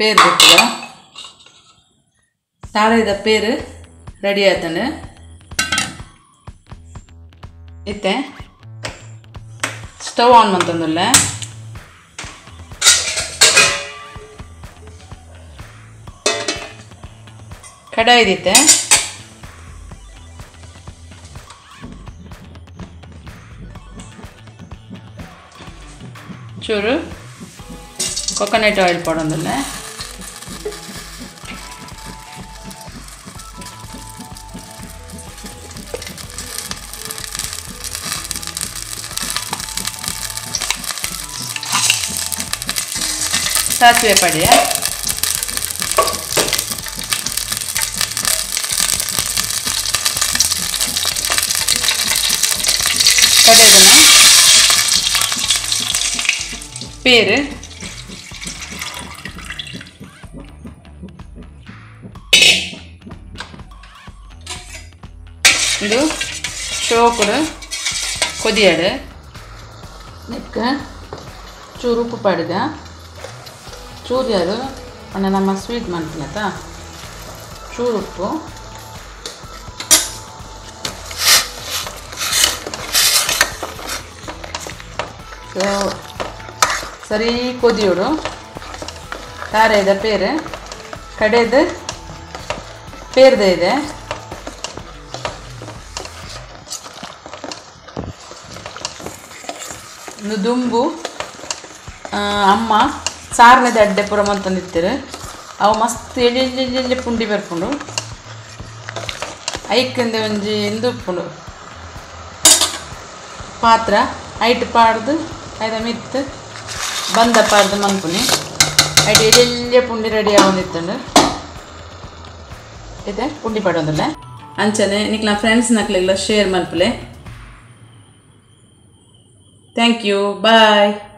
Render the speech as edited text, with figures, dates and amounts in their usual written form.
ಪೇರು ಬಿಟ್ಟದ ತಾರೆದ ಪೇರು ರೆಡಿ ಆಯ್ತಂಡು. ಇತ್ತೆ ಸ್ಟವ್ ಆನ್ ಮಂತೊಂದುಲ್ಲೆ. ಕಡಾಯಿ ದಿತ್ತೆ ಚೂರು ಕೊಕೊನಟ್ ಆಯಿಲ್ ಪಡೊಂದುಲ್ಲೆ. ಸಾಸಿವೆ ಪಡಿಯ ಕಡೆದನ್ನ ಪೇರು ಇದು ಶೋಕುಡು ಕೊದಿಯಾಡು. ನೆಕ್ಕ ಚೂರು ಉಪ್ಪು ಪಾಡಿದ ಚೂರು ಯಾರು ಪಂಡ ನಮ್ಮ ಸ್ವೀಟ್ ಮನ್ಪುನತ ಚೂರು ಉಪ್ಪು. ಸೊ ಸರಿ ಕೊದಿಯೋಡು ತಾರೆದ ಪೇರು ಕಡೆದು ಪೇರ್ದ ಇದೆ. ದುಂಬು ಅಮ್ಮ ಸಾರ್ನೆದ ಅಡ್ಡೆ ಪೂರ ಮಂತೊಂದಿತ್ತೆರ್ ಅವು ಮಸ್ತ್ ಎಲ್ಯ ಎಲ್ಯ ಎಲ್ಯ ಪುಂಡಿ ಬರ್ಪುಂಡು. ಐಕ್ಕಿಂದ ಒಂಜಿ ಇಂದು ಉಪ್ಪುಂಡು ಪಾತ್ರ ಐಟ್ ಪಾಡ್ದು ಐದ ಮಿತ್ತು ಬಂದ ಪಾಡ್ದು ಮನ್ಪುನಿ. ಐಟ್ ಎಲ್ಯ ಎಲ್ಯ ಪುಂಡಿ ರೆಡಿ ಆವೊಂದಿತ್ತುಂಡು. ಇತ್ತೆ ಪುಂಡಿ ಪಾಡೊಂದುಲ್ಲೆ. ಅಂಚನೆ ನಿಕ್ಲ ಫ್ರೆಂಡ್ಸ್ ನಕ್ಲೆಗ್ಲ ಶೇರ್ ಮನ್ಪುಲೆ. Thank you. Bye.